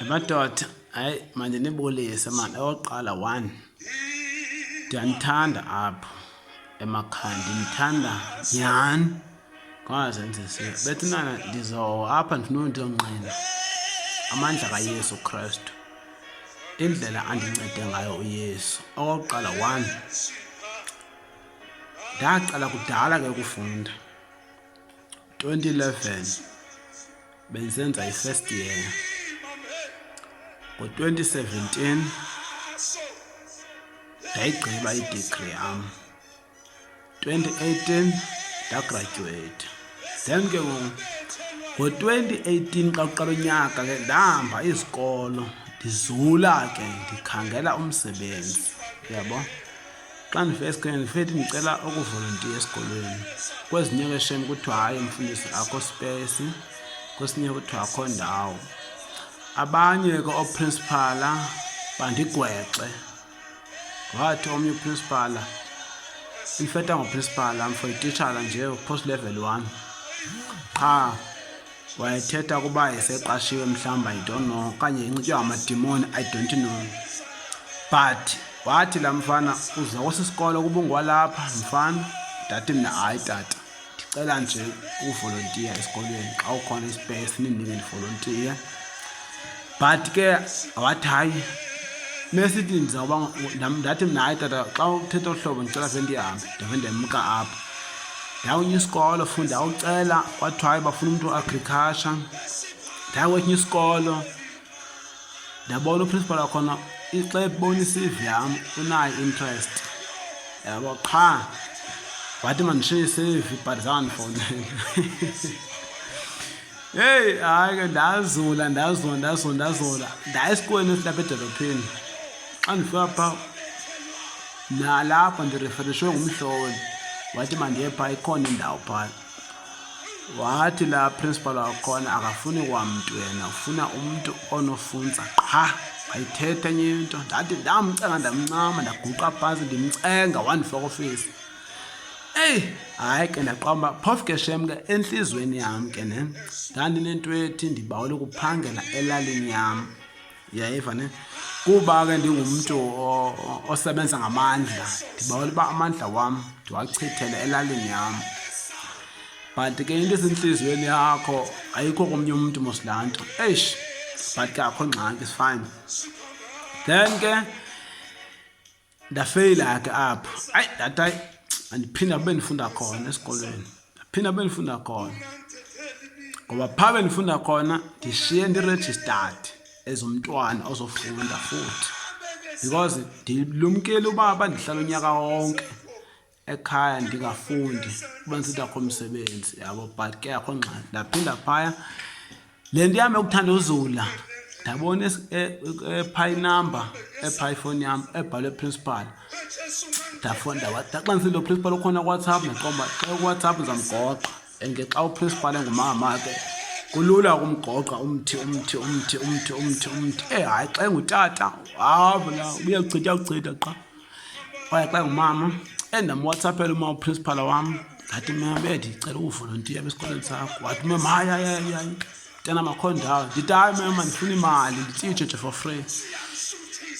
Madoda, hayi manje nibulise mani. Okokuqala one, ndiyanithanda apho emakhaya, ndinithanda nyhani kwazenzisiyo. Bethunana ndizo apha ndifuna ndizongqina amandla kaYesu Krestu, indlela andincede ngayo uYesu. Okokuqala one, ndaqala kudala ke ukufunda. 2011 bendisenza i-first year. Ngo-2017 ndayigqiba i-degree yam. 2018 ndagradyuweyitha. Then ke ngoku ngo-2018 xa kuqala unyaka ke ndahamba izikolo ndizula ke ndikhangela umsebenzi, uyabo. Xa ndifika esikolweni ndifike ndithi ndicela ukuvolontiya esikolweni. Kwezinye ke shem kuthiwa hayi mfundisi akho space, kwesinye kuthiwa akho ndawo. Abanye ke ooprinsipala bandigwexe. Wathi omnye uprinsipala, in fact angoprinsipala for ititshala nje post level one qha wayethetha ukuba eseqashiwe mhlawumbi, I don't know, okanye inxitywe ngamadimoni, I don't know, but wathi laa mfana uza kwesi sikolo kuba ungwalapha mfana. Ndathi mna hayi tata, ndicela nje ukuvolontiya esikolweni, xa ukhona ispace nindinike ndivolontiye. But ke wathi hayi mesithi ndizawuba, ndathi mna hayi tata, xa uthetha olu hlobo ndicela fe ndihambe. Ndave ndemka apho ndawunye isikolo futhi ndawucela, kwathiwa hayi bafuna umntu o-agriculture. Ndaya kwesinye isikolo ndabona uprincipal wakhona xa ebona i-CV yam unayo i-interest, yabo, qha wathi mandishiye i-CV but zange ndifowunele. Heyi, hayi ke ndazula ndazula ndazula ndazula, ndaya esikolweni esilapha edolophini. Xa ndifika phaa nalapho ndireferishwe ngumhloli, wathi mandiye phaa ikhona indawo phaa. Wathi laa principal wakhona akafuni kwamntu yena, ufuna umntu onofunza qha, ayithetha enye into. Ndathi ndamcenga ndamncama, ndaguqa phantsi ndimcenga, wandifaka ofisi. Eyi hayi ke ndaqomba phofu ke shem ke entliziyweni yam ke ne ndandinento ethi ndibawela ukuphangela elalini yam, uyayiva ne, kuba ke ndingumntu osebenza ngamandla, ndibawela uba amandla wam ndiwachithele elalini yam. But ke into esentliziyweni yakho ayikho komnye umntu mos laa nto. Eish, but ke akho ngxaki, is fine. Then ke ndafeyila ke apho. Hayi ndathi hayi andiphinda kube ndifunda khona esikolweni, ndaphinda kube ndifunda khona ngoba phaa bendifunda khona ndishiye ndiregistered as umntwana ozofunda futhi, because ndilumkile uba bandihlala unyaka wonke ekhaya ndingafundi kuba ndisithi akho msebenzi, yabo. But ke akho ngxaki, ndaphinda phaya. Le nto yam yokuthanda uzula, ndabona epha inamba epha ifowuni yam ebhalwe principal. Ndafona, ndaxa ndisithi lo principal ukhona kuWhatsApp, ndaqomba xa kuWhatsApp ndizamgoqa, and ke xa uprincipal engumama ke kulula ukumgoqa umthi umthi umthi umthi umthi umthi. Eh hayi, xa engutata havula uyawuchitha uyawuchitha qha. Kwaye xa engumama endamwhatsappela uma uprincipal wam, ndathi mem bendicela ukuvolontiya esikolweni sakho. Wathi mem hayi hayi hayi hayi mntanam akho ndawo. Ndithi hayi mem andifuni imali, ndititshe nje for free.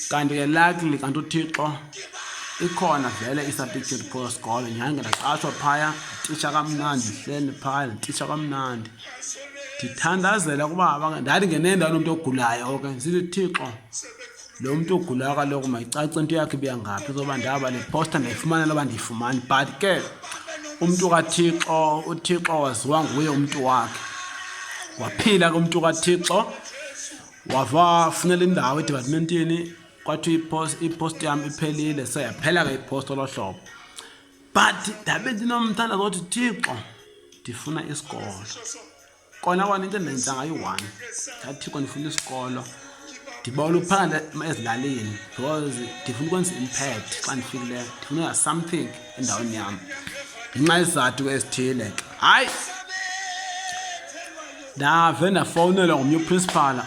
Kanti ke luckily kanti uThixo ikhona vele i-substitute phola sikolo, nyhani ke ndaqashwa phaya, ndititsha kamnandi, ndihleli phaya ndititsha kamnandi, ndithandazela ukuba ndathi ngenendawo nomntu ogulayo ke ndisithi Thixo lo mntu ugulayo kaloku mayicace into yakhe ibuya ngaphi, zoba ndaba le posta ndayifumana loba ndiyifumani. But ke umntu kaThixo, uThixo waziwa nguye umntu wakhe. Waphila ke umntu kaThixo, wava funela indawo edepartmentini, kwathiwa ipost ipost yam iphelile, seyaphela ke ipost olo hlobo. But ndabe ndinomthandazo othi Thixo ndifuna isikolo. Kona kona into endenza ngayi-one, ndathi Thixo ndifuna isikolo, ndibawela uphanda ezilalini because ndifuna ukwenza i-impact xa ndifikileyo, ndifuna ukwenza something endaweni yam ngenxa yezizathu ezithile ke. Hayi ndave ndafowunelwa ngomnye uprincipal,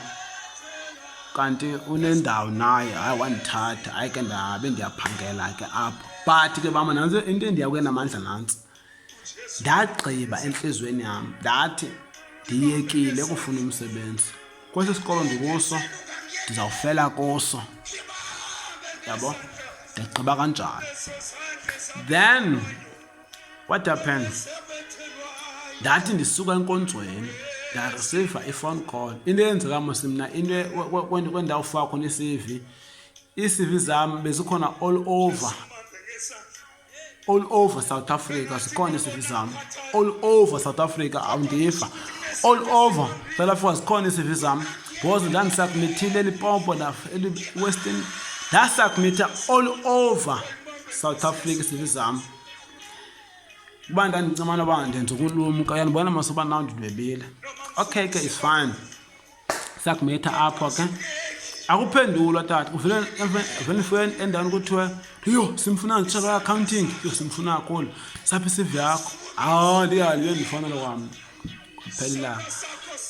kanti unendawo naye, hayi wandithatha. Hayi ke ndabe ndiyaphangela ke apho. But ke bama nantsi into endiya kuye namandla nantsi, ndagqiba entliziyweni yam ndathi ndiyekile ukufuna umsebenzi. Kwesi sikolo ndikuso ndizawufela kuso, yabo. Ndagqiba kanjalo. Then what happened, ndathi ndisuka enkonzweni ndareceiva i-phone call. Into eyenzeka mos mna, into kwendawufaka khona i-CV, ii-CV zam bezikhona all over, all over South Africa. Zikhona ii-CV zam all over South Africa, awundiva, all over South Africa zikhona ii-CV zam, because ndandisubmithile eLimpopo, Western, ndasubmitha all over South Africa ii-CV zam, kuba ndandicimana uba ndenza ukulumka. Uyandibona mos uba naw ndidwebile. Okay ke, is fine. Submitha apho ke, akuphendulwa tata. Uvele vele nifike endaweni kuthiwe, "Yho, simfuna nditshala accounting, yho, simfuna kakhulu, saphi i-CV yakho?" Hawu, ndingahambi ndifowunela kwam, kwaphela ilanga.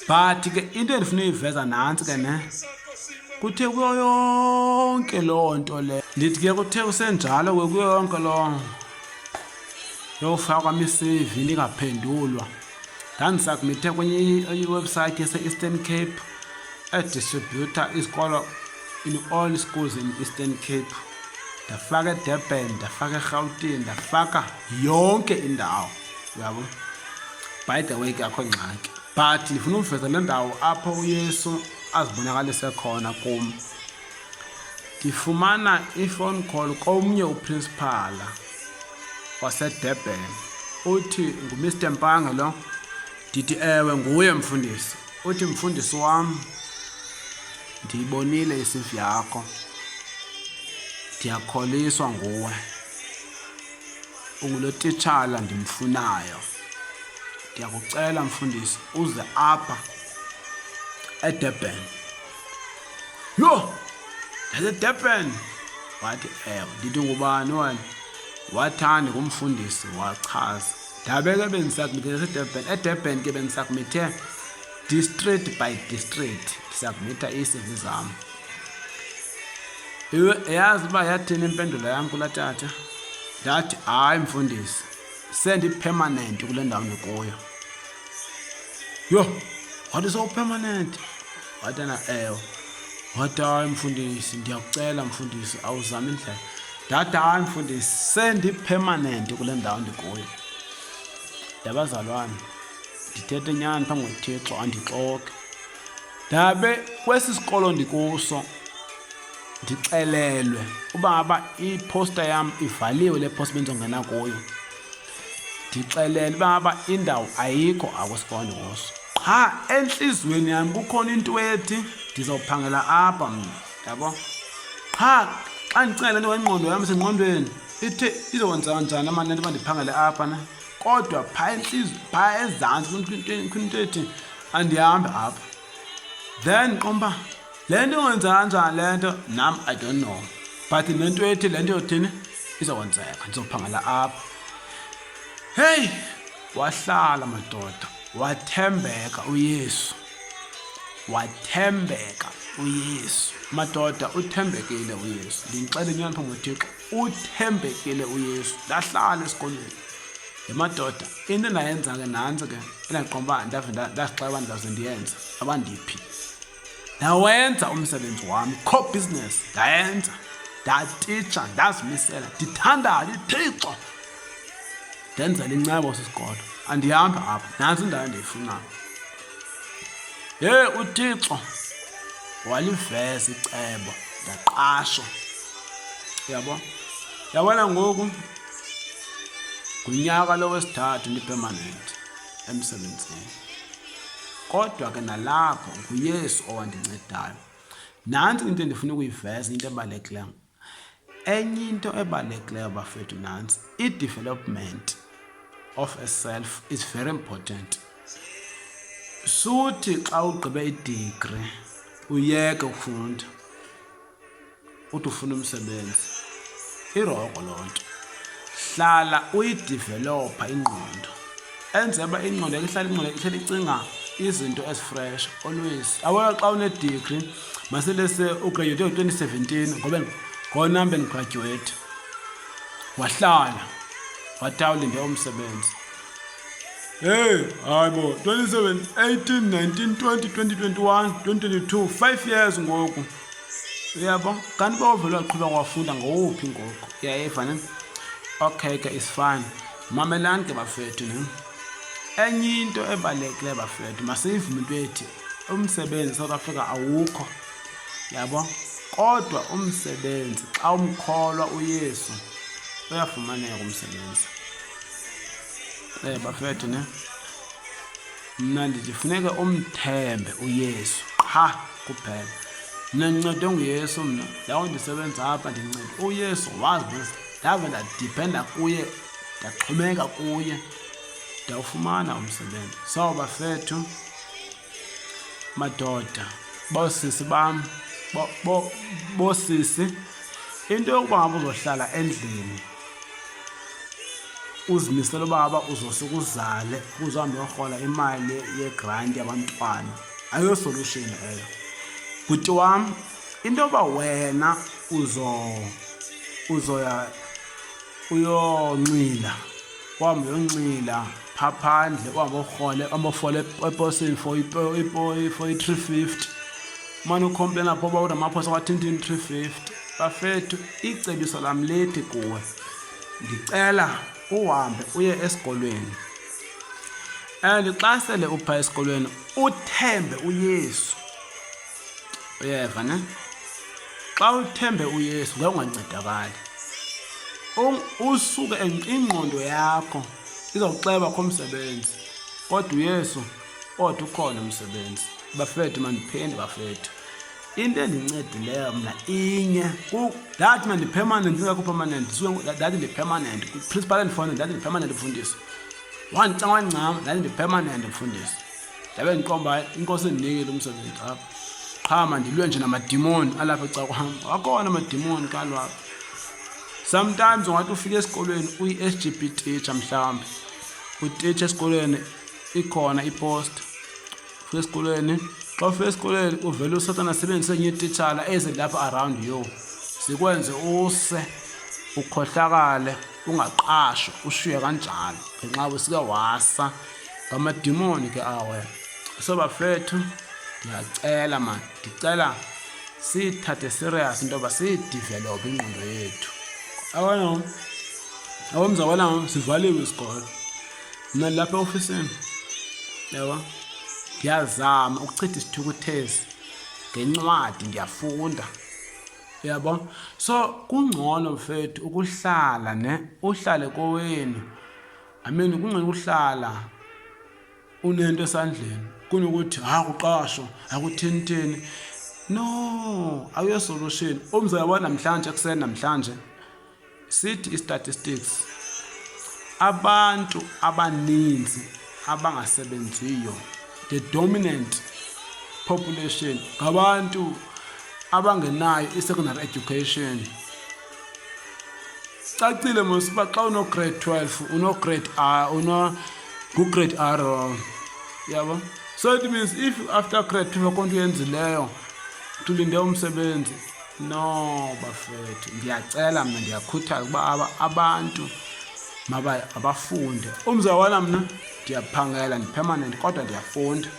But ke into endifuna uyiveza nantsi ke ne, kuthe kuyo yonke loo nto le, ndithi ke kuthe kusenjalo ke, kuyo yonke loo yofaka kwam i-CV ndingaphendulwa, ndandisubmithe kwenye iwebsite yase-Eastern Cape edistributha izikolo in all schools in Eastern Cape. Ndafaka eDurban, ndafaka eRhawutini, ndafaka yonke indawo, uyabo. By the way ke, akho ngxaki, but ndifuna uveza le ndawo apho uYesu azibonakalise khona kum. Ndifumana i-phone call komnye uprincipala waseDurban, uthi, "NguMr Mpange lo?" Ndithi, "Ewe, nguye mfundisi." Uthi, "Mfundisi wam, ndiyibonile i-CV yakho, ndiyakholiswa nguwe, ungulo titshala ndimfunayo. Ndiyakucela mfundisi uze apha eDurban." Yho, ndaseDurban? Wathi, "Ewe." Ndithi, "Ngubani wena?" Wathandi ngumfundisi, wachaza. Ndabe ke bendisubmithe eDurban, eDurban ke bendisubmithe district by district, ndisubmitha ii-CV zam. Yazi uba yathini impendulo yam kulaa tata? Ndathi, "Hayi mfundisi, sendipermanent kule ndawo ndikuyo." Yho, wathi, "Sowupermanent?" Wathi na, "Ewe." Wathi, "Hayi mfundisi, ndiyakucela mfundisi, awuzame indlela." Ndathi, "Hayi mfundisi, sendipermanent kule ndawo ndikuyo." Yabazalwane, ndithethe nyani phambi koThixo, andixoki. Ndabe kwesi sikolo ndikuso ndixelelwe uba ngaba iposta yam ivaliwe, le post bendizongena kuyo. Ndixelelwe uba ngaba indawo ayikho akwisikolo ndikuso. Qha entliziyweni yam kukhona into ethi ndizawuphangela apha mna, yabo. Qha xa ndicinga le nto ngengqondo yam, isengqondweni ithi izokwenzeka njani mani le nto uba ndiphangele apha ne? Kodwa phaa entliziyo, phaa ezantsi kukho into ethi andihambi apha. Then qomba le nto ingenzeka kanjani le nto, nam I don't know, but nento ethi le nto yothini izokwenzeka, ndizophangela apha. Heyi, wahlala madoda, wathembeka uYesu, wathembeka uYesu madoda, uthembekile uYesu. Ndinixele inyani phambi koThixo, uthembekile uYesu. Ndahlala esikolweni yemadoda. Into endayenza ke nantsi ke, endaqonda uba ndave ndazixela uba ndizawuze ndiyenze abandiphi. Ndawenza umsebenzi wam, core business ndayenza, ndatitsha, ndazimisela, ndithandayo, iThixo ndenzela incebo sisikolo, andihambi apha, nantsi indawo endiyifunayo. Ye, uThixo waliveza icebo, ndaqashwa, yabo. Yabona ngoku ngunyaka lo wesithathu ndipermanent emsebenzini, kodwa ke nalapho nguYesu owandincedayo. Nantsi into endifuna ukuyiveza, into ebalulekileyo. Enye into ebalulekileyo bafethu nantsi, i-development of a self is very important. Suthi xa ugqibe idigri uyeke ukufunda, uthi ufuna umsebenzi, irongo loo nto. Hlala uyidevelopha ingqondo, enzela uba ingqondo yakho ihlale, ingqondo ihlale icinga izinto ezifresh always. Yabona xa unedigri, masilese ugraduate ngo-2017, ngoba ngonam bendigraduate, wahlala wathi awulinde umsebenzi. Hey, hayi bo, 27, 18, 19, 20, 2021, 2022, 5 years ngoku. Uyabo? Kanti bawuvele waqhubeka wafunda ngowuphi ngoku? Uyayiva ne? Okay ke is fine. Mamelani ke bafethu ne. Enye into ebalulekileyo bafethu, masiyivume into ethi umsebenzi South Africa awukho. Yabo? Kodwa umsebenzi xa umkholwa uYesu uyafumaneka umsebenzi. Eh bafethu ne. Mna ndithi funeka umthembe uYesu qha kuphela. Mna ndincedwe nguYesu mna. Ndawo ndisebenza apha ndincedwe uYesu wazi ndave ndadiphenda kuye ndaxhomeka kuye ndawufumana umsebenzi. So bafethu madoda boosisi bam boosisi into yokuba ngaba uzohlala endlini uzimisele uba ngaba uzosuke uzale uzohambe uyorhola imali yegranti yabantwana ayosolution eyo bhuti wam into yoba wena uzo uzoya uyonxila uhambe uyonxila phaa phandle uhambe urhole uhambe ufole eposini for for i-350 umane ukhomplena pho uba uRamaphosa kwathintini 350 bafethu icebiso lam lithi kuwe ndicela uhambe uye esikolweni and xa sele upha esikolweni uthembe uYesu uyeva ne xa uthembe uYesu ngeke ungancedakali usuke ingqondo yakho izokuxeba kho msebenzi kodwa uYesu kodwa ukhona umsebenzi bafethu mandiphinde bafethu into endincedileyo mna inye ndathi mna ndipermanent ndingekho permanent ndathi ndipermanent principal endifone ndathi ndipermanent mfundisi wandicenga wancama ndathi ndipermanent mfundisi ndabe ndiqomba inkosi endinikile umsebenzi apha qha mandilwe nje namadimoni alapha ecakwam akhona amadimoni kalwapha sometimes ungathi ufike esikolweni uyi-s g b teacher mhlawumbi utitsha esikolweni ikhona ipost ufike esikolweni xa ufike esikolweni uvele usathana asebenzise enye ititshala ezilapha around you zikwenze use ukhohlakale ungaqashwa ushiye kanjalo ngenxa usike wasa ngamadimoni ke awe so bafethu ndiyacela mani ndicela siyithathe serious into yoba siyidevelophe ingqondo yethu awona awomzakwana sivaliwe isikolo mna ndilapha eofisini yabo ndiyazama ukuchitha isithukuthezi ngencwadi ndiyafunda yabo so kungcono mfethu ukuhlala ne uhlale kowenu I mean kungcono ukuhlala unento esandleni kunokuthi ha kuqashwa akutheni no akuyo solution umzekelo namhlanje ekuseni namhlanje sithi i-statistics abantu abaninzi abangasebenziyo the dominant population ngabantu abangenayo i-secondary education cacile mos uba xa uno-grade 12 uno-grade r uno ngu-grade r yabo so it means if after grade 12 akho nto uyenzileyo tulinde umsebenzi no bafethu ndiyacela mna ndiyakhuthaza ukuba abantu mabafunde umzalwana mna ndiyaphangela ndipermanent kodwa ndiyafunda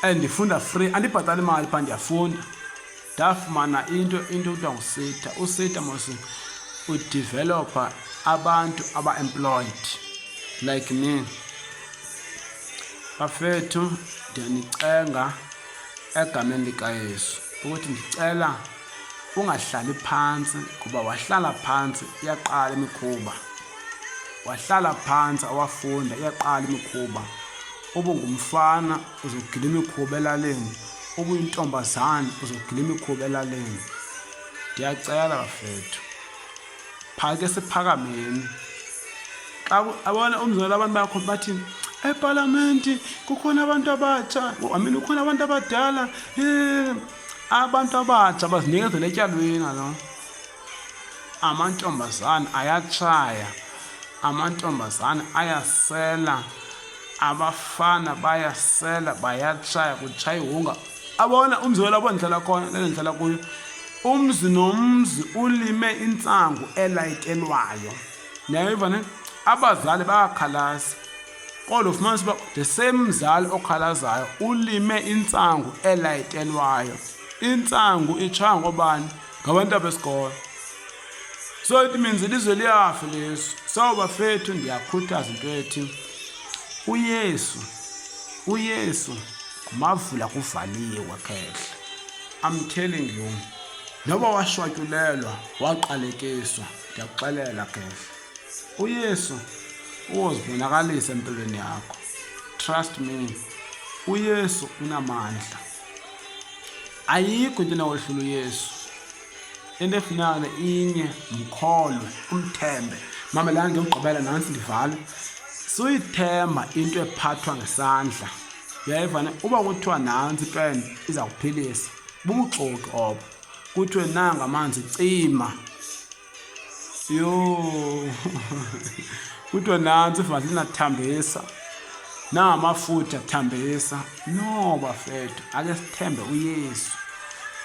and ndifunda free andibhatali imali pha ndiyafunda ndafumana into into kuthiwa ngusita usita mos udevelopa abantu aba-employed like me bafethu ndiyanicenga egameni likaYesu ukuthi ndicela ungahlali phantsi ngoba wahlala phantsi iyaqala imikhuba wahlala phantsi awafunda iyaqala imikhuba ubungumfana uzogila imikhuba elaleni ubuyintombazana uzogila imikhuba elaleni ndiyacela bafethu phake siphakameni xa abona umzekelo abantu bakho bathi epalamente kukhona abantu abatsha I mean kukhona abantu abadala abantu abatsha bazinikezela etyalweni kaloku amantombazana ayatshaya amantombazana ayasela abafana bayasela bayatshaya kutshaya ihunga abona umzekelo abo ndihlala khona lele ndihlala kuyo umzi nomzi ulime intsangu elayitelwayo niyayiva ne abazali bayakhalaza. Kodwa ufumanisa uba the same mzali okhalazayo ulime intsangu elayitelwayo. Intsangu itshaywa ngobani? Ngabantu besikolo. So it means ilizwe liyafa lesu. So bafethu ndiyakhuthaza into ethi uYesu, uYesu ngumavula kuvaliwe khehla. I'm telling you. Noba washwatyulelwa, waqalekiswa, ndiyakuxelela khehla. UYesu uyozibonakalisa empilweni yakho. Trust me. UYesu unamandla. Ayikho into enowehlula uYesu. Into efunekayo inye, mkholwe, umthembe. Mamelani ke ugqibela nantsi ndivale. Suyithemba into ephathwa ngesandla. Uyayiva ne? Uba kuthiwa nantsi ipeni iza kuphilisa, bubuxoki obo. Kuthiwe nanga amanzi cima. Yho. Kuthiwe nantsi ivaselina thambisa. Nangamafutha thambisa. No bafethu, ake sithembe uYesu.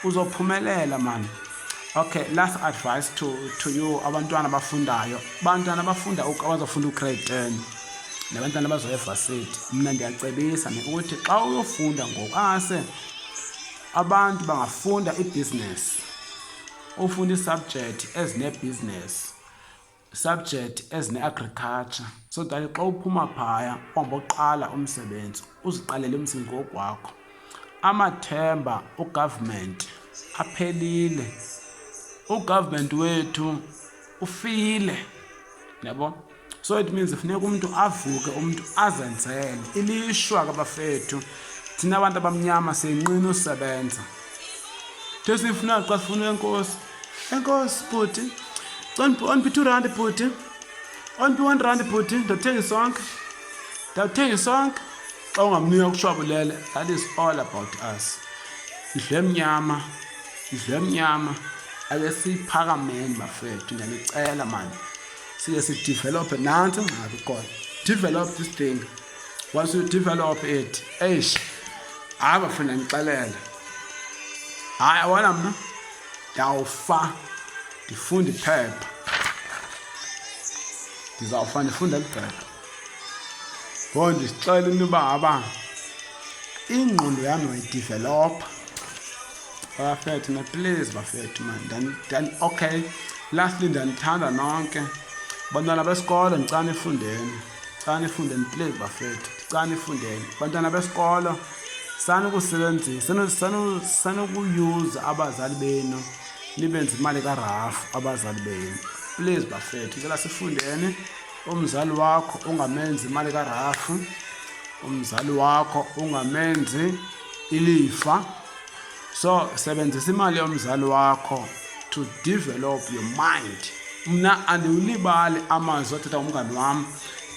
Uzophumelela man. Okay, last advice to you abantwana abafundayo. Bantwana abafunda abazofunda ugrade 10 nabantwana abazoya evarsity. Mna ndiyacebisa ne ukuthi xa uyofunda ngoku angase abantu bangafunda ibusiness. Ufunda ii-subject ezine-business, subject ezine-agriculture so that xa uphuma phaya uhambe oqala umsebenzi uziqalele umsebenzi ngokwakho. Amathemba ugovernment aphelile, ugovernment wethu ufile, yabo. So it means funeka umntu avuke, umntu azenzele. Ilishwa ke bafethu, thina abantu abamnyama siyinqina usebenza. Into esiyifunayo xa sifuna enkosi, enkosi bhuti, ondiphi 2 rand bhuti, ondiphi 1 rand bhuti, ndothenga isonka, ndawuthenga isonka. Xa ungamnika kushwabulele, that is all about us. Ndlu emnyama, ndlu emnyama, ake siyiphakameni bafethu, ndiyanicela mani. Siye sidevelophe nantsi ingxaki khona. Develop this thing. Once you develop it, eish, hayi bafuna ndixelele. Hayi awona mna ndawufa ndifunda iphepha. Ndizawufa ndifunda eli phepha. Ngoku ndisixela into yoba ngaba ingqondo yam wayidevelopha. Bafethu na please bafethu man. Dan, okay. Lastly ndiyanithanda nonke. Bantwana besikolo ndicela nifundeni. Ndicela nifundeni please bafethu. Ndicela nifundeni. Bantwana besikolo sanukusebenzisa, sanukuyuza abazali benu nibenze imali karafu abazali benu. Please bafethu ndicela sifundeni. Umzali wakho ungamenzi imali karafu. Umzali wakho ungamenzi ilifa. So sebenzisa imali yomzali wakho to develop your mind. Mna andiwulibali amazwi athetha umngani wam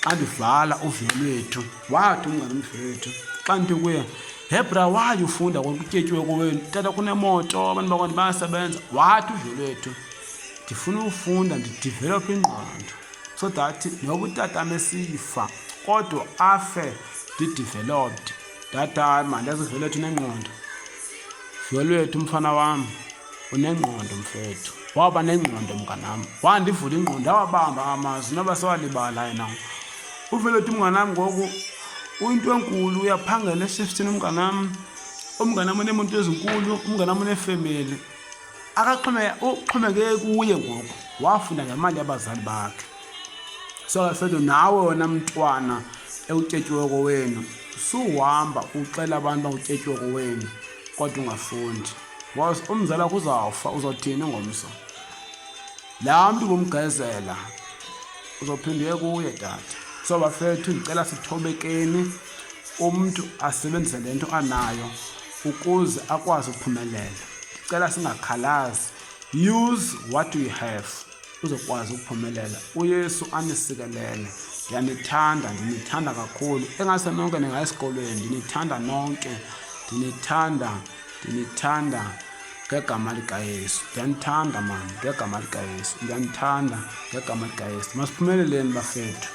xa ndivala uviwo lwethu. Wathi umngani wethu xa ndithi kuye, he bra, why ufunda kutyetywe kowenu tata, kunemoto, abantu bakwantu bayasebenza. Wathi uviwo lwethu, ndifuna ufunda ndidevelophe ingqondo so that noba utatam esifa kodwa afe ndi-developed. Ndathi hayi mani, yazi uviwo lwethu unengqondo. Viwo lwethu umfana wam unengqondo mfethu. Waba nengqondo mnganam, wandivula ingqondo, awabamba amazwi noba sewalibala yena. Uviwo lwethu umnganam ngoku uyinto enkulu, uyaphangela eshiftini umnganam. Umnganam uneemoto ezinkulu, umnganam unefemeli. Uxhomekeke kuye ngoku, wafunda ngemali yabazali bakhe. So bafethu nawe wena mntwana ewutyetywe kowenu, suhamba uxela abantu bawutyetywe kowenu kodwa ungafundi. Because umzali wakho uzawufa, uzothini ngomso? Laa mntu ubumgezela uzophinda uye kuye tata. So bafethu ndicela sithobekeni, umntu asebenzise le nto anayo ukuze akwazi ukuphumelela. Ndicela singakhalazi. Use what you have uzokwazi ukuphumelela. uYesu anisikelele. Ndiyanithanda, ndinithanda kakhulu. Engase nonke ningaya esikolweni, ndinithanda nonke. Ndinithanda, ndinithanda ngegama likaYesu. Ndiyanithanda mani ngegama likaYesu. Ndiyanithanda ngegama likaYesu. Masiphumeleleni bafethu.